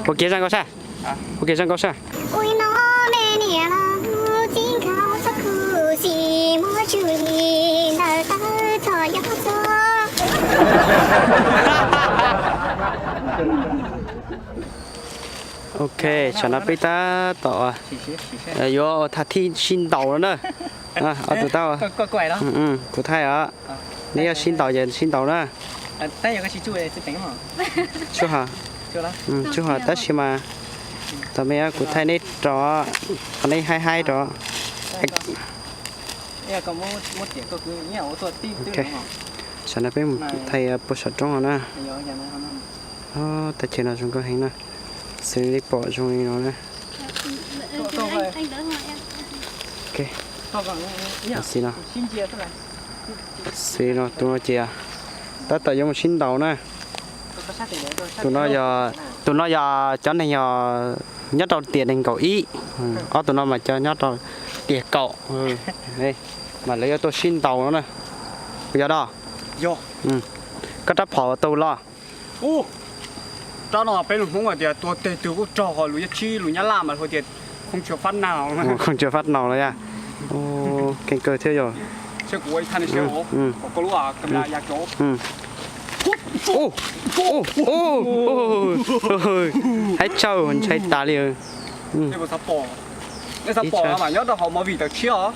Ua kev zoo nkauj sab. Ua kev zoo nkauj sab. Ok, tsam no peb tab tom yuav ua thav thij sib ntaus no na. Ob tug tab, kuv thaij os. Neb yuav sib ntaus ces sib ntaus na. Tsuj ha, tsuj ha tab sis mas tau me kuv thaij neb rov, qhov neb haib haib rov. Tam no peb mus thaij puag saum roob no na. Tag chaw no zoo nkauj heev na. Xws li pom zoo li no na. Xws li no, tus no ces tab tom yuav mus sib ntaus na. Tus no yog, tus no yog cov neeg yog nyob rau tiam nees nkaum ib, ob tus no mas cov nyob rau tiam kaum, mas lawv yuav tuaj sib ntaus no na. Puas yog dab? Koj rab phom ua tau los? Rab no peb lus Hmoob hais tias tua teg twg kuj raug, ho lus Nyab Laj mas hu tias không trượt phát nào. Không trượt phát nào los yog. Keej kawg thiab yog. Haib tsaug ntshai tas li. Nyob rau hauv movie tawm tshiab os.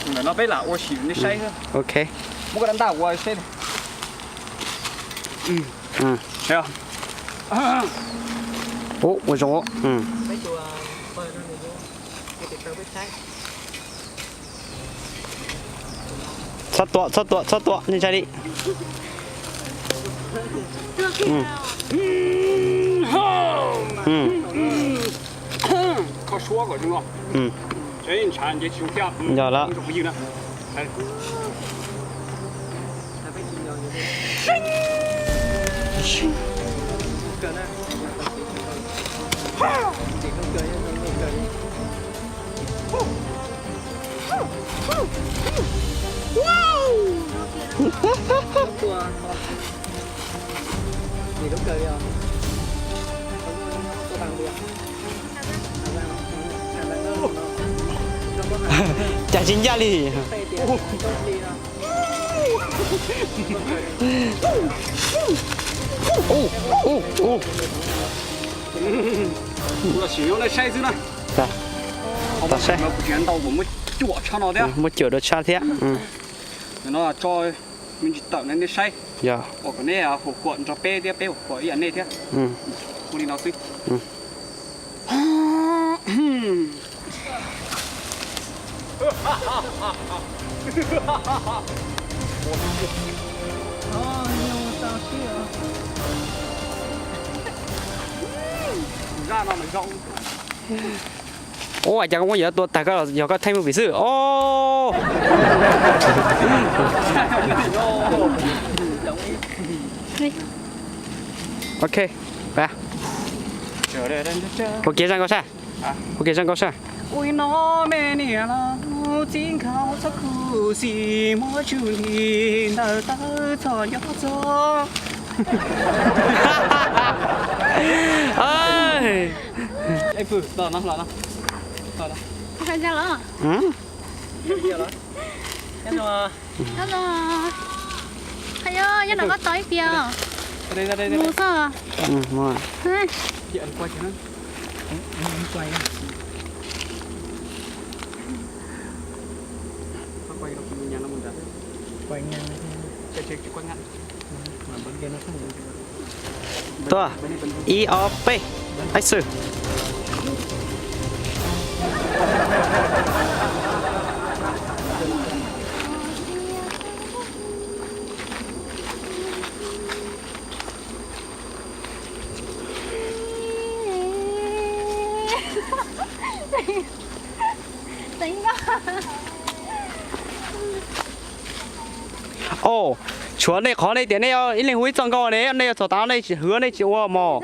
Ntawm no peb lam ua sim nej saib. Ok. Muab koj rab ntaj ua saib. Ua zoo. Txhob tua, txhob tua, txhob tua, nej ntshai li. Kho suab kom zoo no. Yog lawm. Cas tsis ncaj li. Sim nej saib xwb na. Tom saib. Muab cuam dua tshaj thiab. No tso me ntsis tawm nej saib. Yog. Kom nej huam huam nrog peb thiab peb huam huam ib yam nej thiab. Ua li no xwb. Zaj no mas zoo. Ua cas koj muab yuav tua tag koj los yog koj thaij movie xwb os. Ok, ua kev zoo nkauj sab. Ua kev zoo nkauj sab. Ui no me niam los txiv nkauj txhob khuv xim muab tsum nti ntawm tawv txhom nco txog. Nyob no koj tau ib pias mus xwb. Tuaj, ib ob peb, aib xwb. Os, tshuav nej qhov nej tias nej ib leeg hu ib txoj nkauj ne, nej yuav txog tav nej tsis hwv nej tsis ua mog.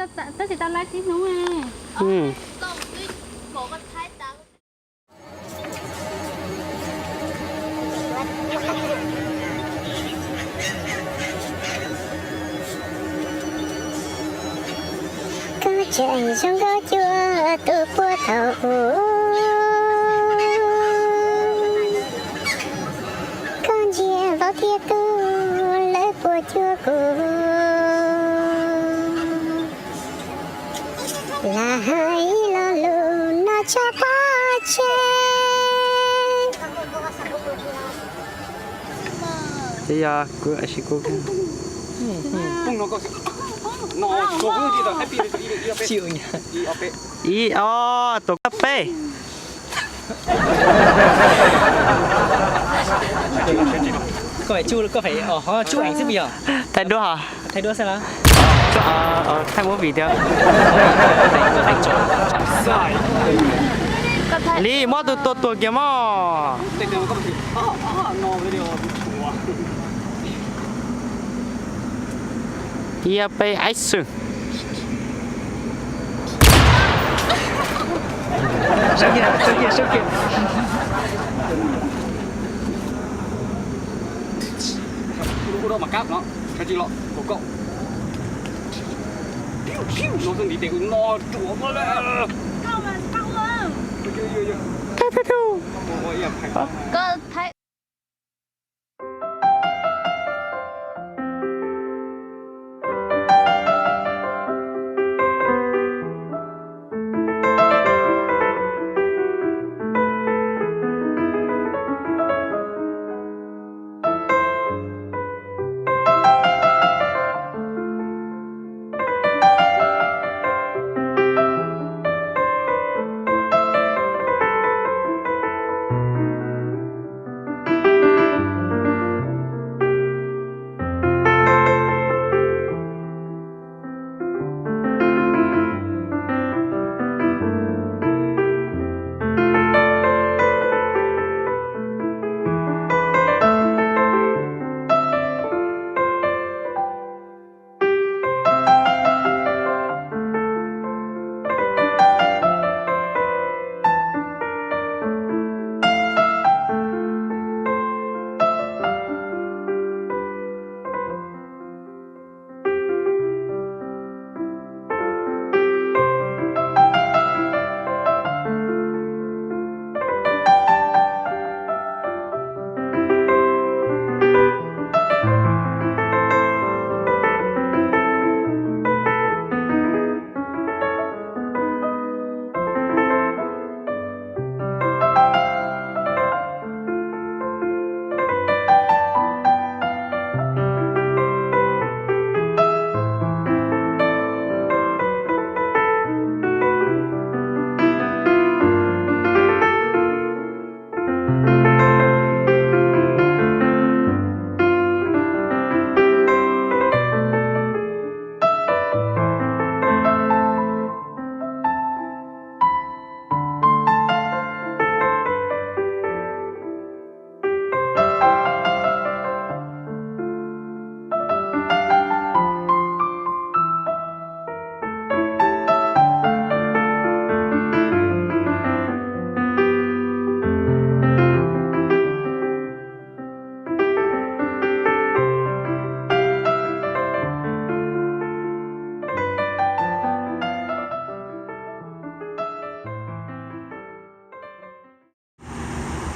Koj Tseem zoo nkauj cuag tus puag thaum ub, koj ntsia vau thiab tus lawv puas cuag kuv. Lam hais ib lo lus no tso pov tseg. Yog kuv, kuv ib ob tus koj peb. Koj phải chu, koj phải ở ho chu ảnh xếp bây giờ. Thay đuốc hả? Thay đuốc xem nào. Thay movie thiab. Li muab tus tua tuag kiag mog. Yog peb action. Sawv kiag, sawv kiag, sawv kiag. Ua dua mas kab no, sawv tsis los, kaum kaum. No xwb ntiv tes kuv no ruam mog. Koj thaij.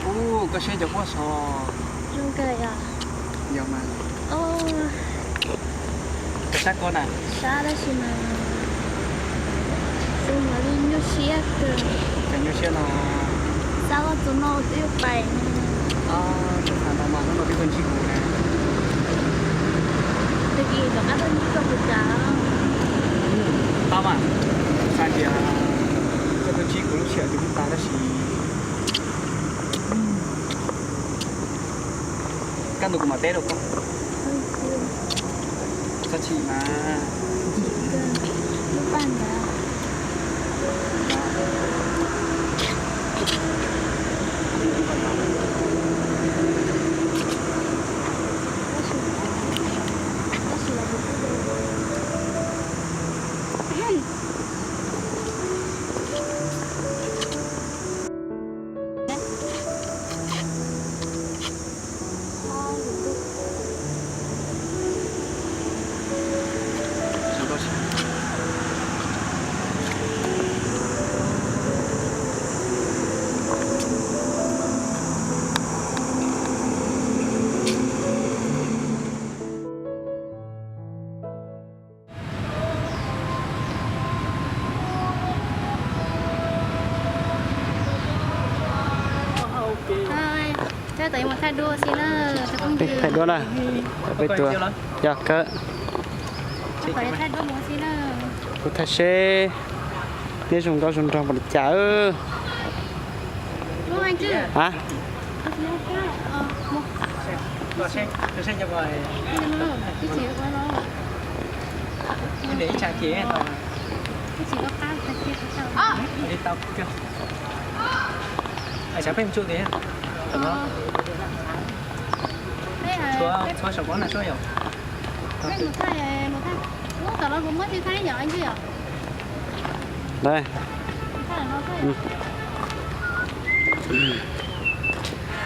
Ub, koj saib cov huab so. Zoo kawg yog. Yog mas. Koj sab koj na. Sab tab sis mas zoo li nyuaj siab kawg. Cov nyuaj siab no. Sab los txog no twb yuav pais. Tus xav ntau mas hnub no twb tuaj ntsib kuv na. Tag kis rov qab tuaj ntsib koj kuv cas. Tau mas, xav tias koj tuaj ntsib kuv lub sij hawm twb tas tab sis kaj ntug kuv mam teb rau koj. Txhob chim mas. Thaij duab na, peb tuaj, yog kawg. Kuv thaij seb neb zoo nkauj zoo nraug npaum li cas. A,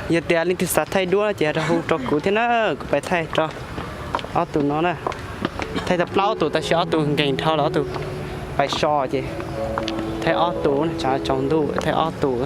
Yog tias leej twg xav thaij duab ces rau hu rau kuv thiab na, kuv pais thaij rau ob tug no na. Thaij tau plaub tug tab sis ob tug nkeeg dhau lawm, ob tug pais so ces thaij ob tug, tshav tsaus ntuj thaij ob tug.